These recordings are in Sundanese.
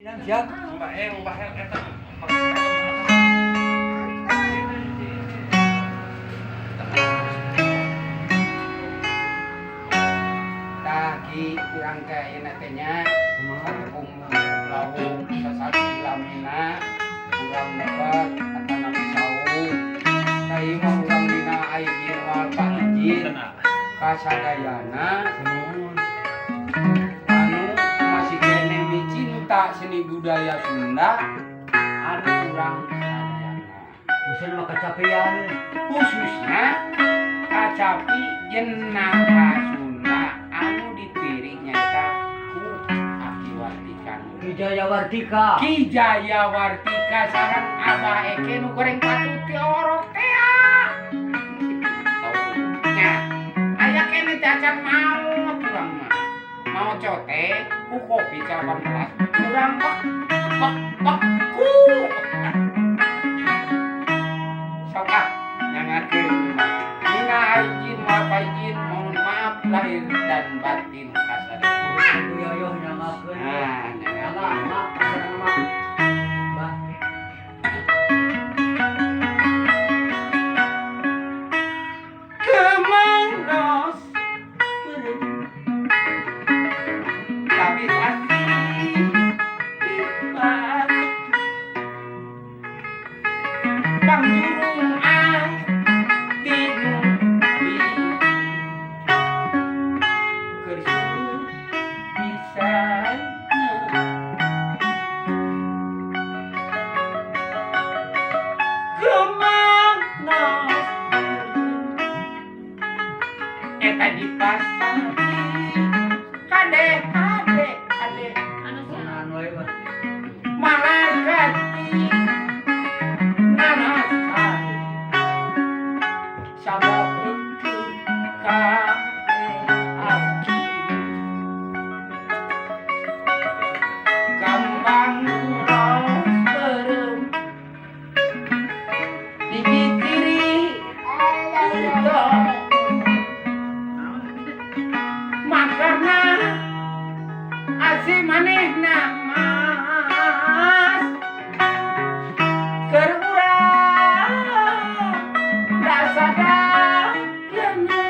Siap. Mbak eta. Tah ki urang teh ayeuna teh nya satepung lawung sasati lamina urang nepat atanapi saung. Tah ieu mah urang dina aijin wal paijin kasadayana anu masih keneh micinta seni budaya Sunda anu urang sadayana. Usin mah kecapean. Khususnya kacapi jenaka Sunda anu ditirik nyaeta ku Aki Wartika. Ki Jaya Wartika. Ki Jaya Wartika sareng Abah Eke nu goreng patut ti orok teh. Nya, aya keneh teh acan maot urang mah. Maot cote ku kopi 18 urang bek bek bek ku. Sok ah nyangakeun ieu mah. Minal aijin wal faizin, mohon maaf lahir dan batin kasadayana. Ku yoyoh nyangakeun. Nah, Mangga, nyangakeun. Mak, sareng Mak. Bah. Kemang ros tapi asih batu pangjurung ati nu keur suluh pisan kemang ros eta di pasar kade kade kade Anu siapa? Anu we mah. Malakati nanasan sabab eukeuh ka aki kambang ros beureum digitiri kerto makarna asih manehna mas keur urang da sadayana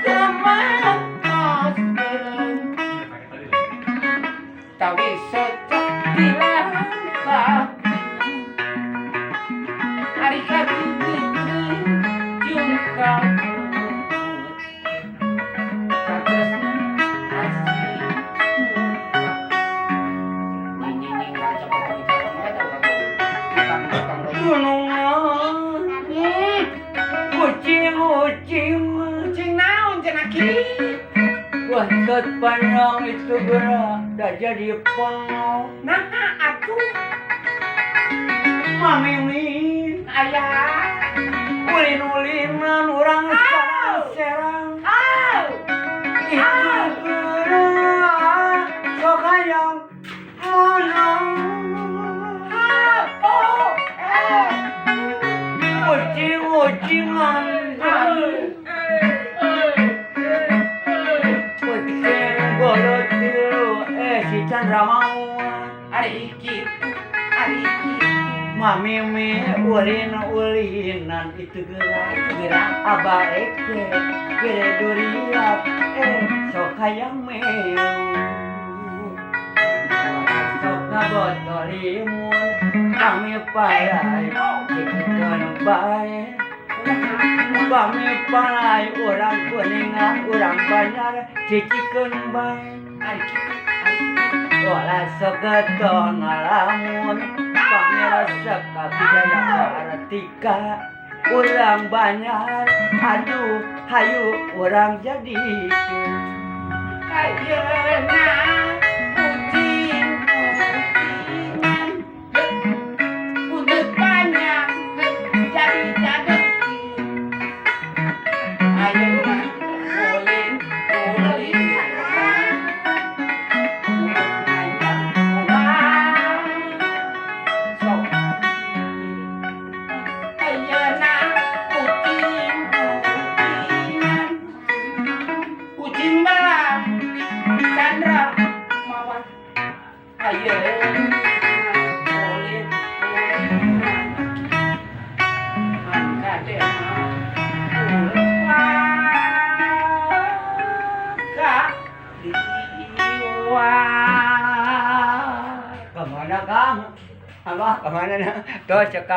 kemang tos beureum tawi socok dilangkah ari katukeun jungkang katresna asih nyinying rancak potong calon eta urang tukang tukang roti. Gunungan. Kucing, kucing. Kucing naon cenah ki? Buntut panjang itu gerak dah jadi penuh. Nah atuh Mami aya ulin-ulinan orang serang-serang. Au. Itu gerak sok hayang menang. Oh, eh. Kucing-kucingan. Kucing bolot tilu eh si Chandra mau. Ari kitu, ari kitu. Mami mi ulin-ulinan itu gerak. Itu gerak. Abah Eke gede duriat eh sok hayang meu. Sok ngabotol limun ami palai cikeun bae. Bami palai urang Kuningan urang Banjar cicikeun bae. Ari kitu, ari kitu. Olah sok getol ngalamun pangeresep ka Ki Jaya Wartika urang Banjar aduh hayu urang jadikeun. Ayeuna kucing kucingan buntut panjang jadi cadekin. Ayeuna ulin ulinan buntut panjang urang sok. Ayeuna kucing kucingan kucing belang. Ayeuna kulit ngan kade mah ulah ka liwat. Kemana, Kang? Abah, kemana na? Tuh, cekak.